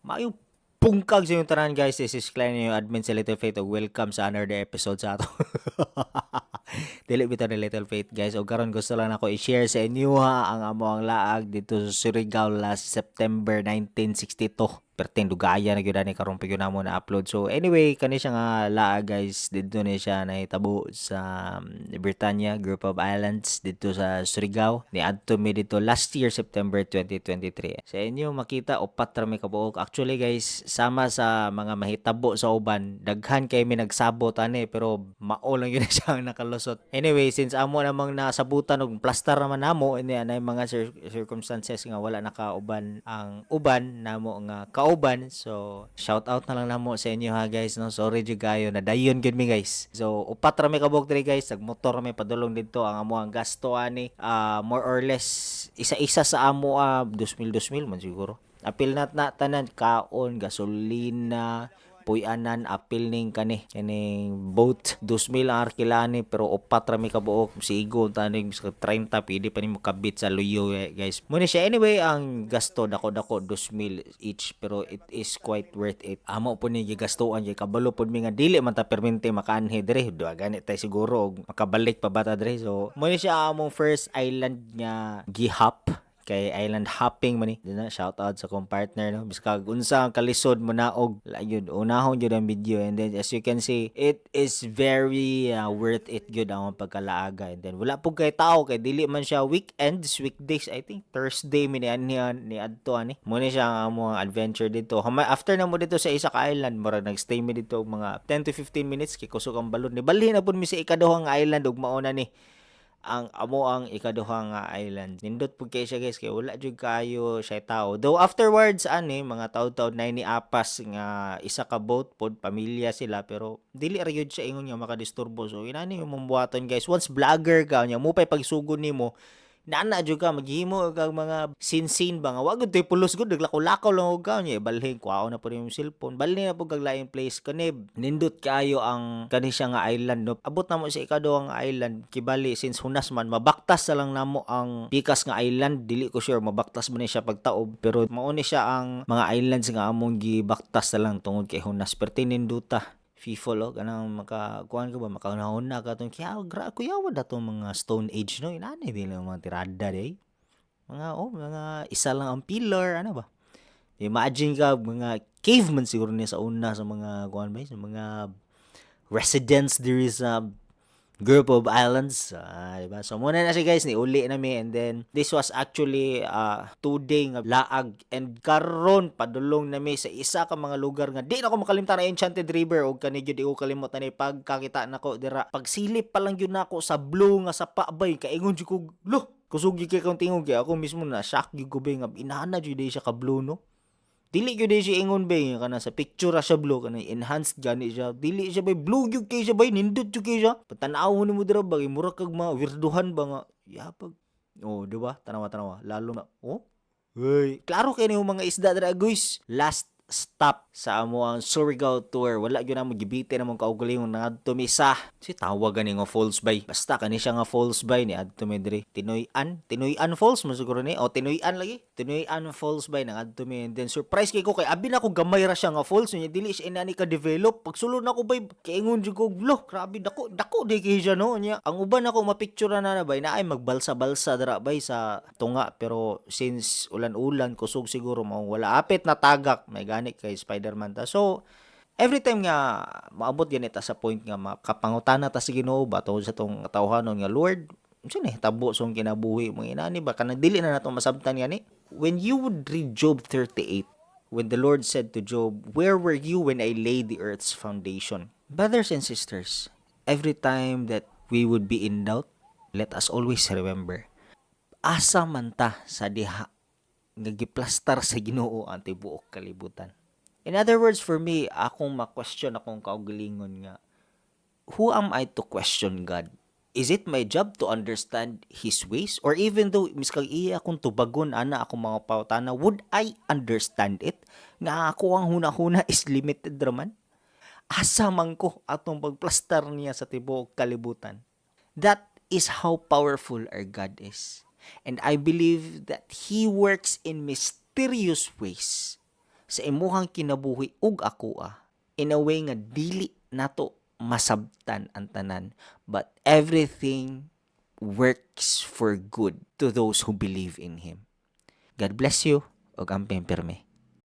Maayong bungkag sa inyong tanan, guys. This is Klein, yung admin sa Little Faith, ug welcome sa another episode sa ato. Dili bitaw ni Little Faith, guys. Og karon gusto lang nako i-share sa inyo ha ang amo ang laag dito sa Surigao last September 1962. Perting dugaya na gyud ani, karon pa gyud namo na upload. So anyway, kani siya nga laag, guys, didto ni siya nahitabo sa Britannia Group of Islands didto sa Surigao. Niadto mi didto last year September 2023. Sa inyo makita, upat ra mi kabuok. Actually, guys, sama sa mga mahitabo sa uban, daghan kay mi nagsabot ani, pero mao lang gyud siya ang nakalusot. Anyway, since amo namang nasabutan og plastar naman namo ini, anay mga circumstances nga wala nakauban ang uban namo nga kauban. So shout out na lang namo sa inyo ha, guys, no. Sorry jud kayo, nadayon gyud mi, guys. So upat ra mi kabuok diri, guys, nagmotor mi padulong didto. Ang amo ang gasto ani, more or less isa-isa sa amo, 2000 2000 man siguro. Apil na na tanan, kaon, gasolina, puy-anan, apil ning kani kining boat, 2,000 ang arkila ni, pero upat ra mi kabuok, sigo taning 30, pwede pa nimo kabit sa luyo eh, guys. Muna siya. Anyway, ang gasto dako dako 2,000 each, pero it is quite worth it. Amo po ni gigastuan kay kabalo pod mi nga dili man ta permente makaanhi diri, duha gani tay siguro og makabalik pa bata diri. So muna siya among first island nga gihop kay island hopping man ni. Dina, shout out sa akong partner, no. Biskag unsa ang kalisod mo naog yun, unahon jud ang video. And then as you can see, it is very worth it gyud ang pagkalaaga. And then wala pud kay tao kay dili man siya weekends, weekdays. I think Thursday mi ni anhi ni adto ani. Mo ni siya ang among adventure dito. After na mo dito sa isa ka island, murag nagstay mi dito og mga 10 to 15 minutes kay kusog ang balon. Ni balhin na pud mi sa ikaduhang island ug mao na ni ang amo ang ikaduhang nga island. Nindot pud kay siya, guys, kay wala jud kayo siya tao. Though afterwards ani mga taud-taud na ni apas nga isa ka boat pod, pamilya sila, pero dili ra gyud siya ingon nga makadisturbo. So inani yung mong buhaton, guys. Once vlogger ka nya mo pay pagsugod nimo, nana jud ka maghimo kag mga scene ba nga wa gud toy pulos gud, naglakaw-lakaw lang og ka nya balhin kuhaon na pud yung cellphone, balhin na pud kag laing place. Kani nindot kaayo ang kani siya nga island, no. Abot na mo sa ikaduhang island, kibali since hunas man, mabaktas na lang namo ang pikas nga island. Dili ko sure mabaktas man ni siya pagtaob, pero mao ni siya ang mga islands nga among gibaktas na lang tungod kay hunas. Perti ninduta FIFO lo, kanang maka kuan ka ba, makaunahuna ka tong kaya gra kuyawa da tong mga Stone Age, no. Inani din lang mga tirada day, mga oh, mga isa lang ang pillar, ano ba. Imagine ka mga caveman siguro niya sa una, sa mga kuan ba, sa mga residents there is a group of islands, ah, diba? So muna na siya, guys, ni uli na mi. And then this was actually 2 day nga laag, and karon padulong na mi sa isa ka mga lugar nga di na ko makalimtan na Enchanted River. Og kani gyud di ko kalimot ani pagkakita nako dira, pagsilip pa lang gyud nako sa blue nga sapa bay, kaingon jud ko, "Lo, kusog gyud kay kong tingog." Kay ako mismo na shock gyud ko bay nga inana jud siya ka blue, no. Dili gyud siya ingon bay nga kana sa picture ra siya blue, kana enhanced gani siya. Dili siya bay, blue gyud kay siya bay, nindot gyud kay siya. Pagtan-aw nimo dira ba, kay mura kag mga weirduhan ba nga yapag. Oh, di ba? Tanawa, tanawa. Lalo na oh. Hey, klaro kay nimo mga isda dira, guys. Last stop sa amo ang Surigao tour. Wala gyud namo gibiti namong kaugalingon, nangadto mi sa si tawag gani nga falls bay. Basta kani siya nga falls bay, ni adto mi diri. Tinoy-an, Tinoy-an Falls mo siguro ni o Tinoy-an lagi. Tinoy-an Falls bay, nangadto mi. And then surprise kay ko kay abi na ko gamay ra siya nga falls nya, dili siya inani ka develop. Pagsulod nako bay, kaingon jud ko, "Lo, grabe dako, dako di kay siya, no." Nya ang uban ako mapicture na na bay, naay magbalsa-balsa dira bay sa tunga, pero since ulan-ulan, kusog siguro, mao wala. Apit na tagak may gani kay Spider-Man ta. So every time nga maabot ganita sa point nga makapangutana ta sa Ginoo ba tungod sa tong tawhanon nga, "Lord, unsa ni tabo sa kinabuhi?" Mga inani ba, kanang dili na nato masabtan gani. When you would read Job 38, when the Lord said to Job, "Where were you when I laid the earth's foundation?" Brothers and sisters, every time that we would be in doubt, let us always remember, asa man ta sa diha nga giplastar sa Ginoo ang tibuok kalibutan? In other words, for me, akong ma-question akong kaugalingon nga, who am I to question God? Is it my job to understand His ways? Or even though, miskag iya akong tubagon, ana akong mga pangutana, would I understand it? Nga ako ang huna-huna is limited raman. Asa man ko atong pagplastar niya sa tibuok kalibutan? That is how powerful our God is. And I believe that He works in mysterious ways sa imuhang kinabuhi ug akoa in a way nga dili nato masabtan ang tanan, but everything works for good to those who believe in Him. God bless you ug amping pirmi.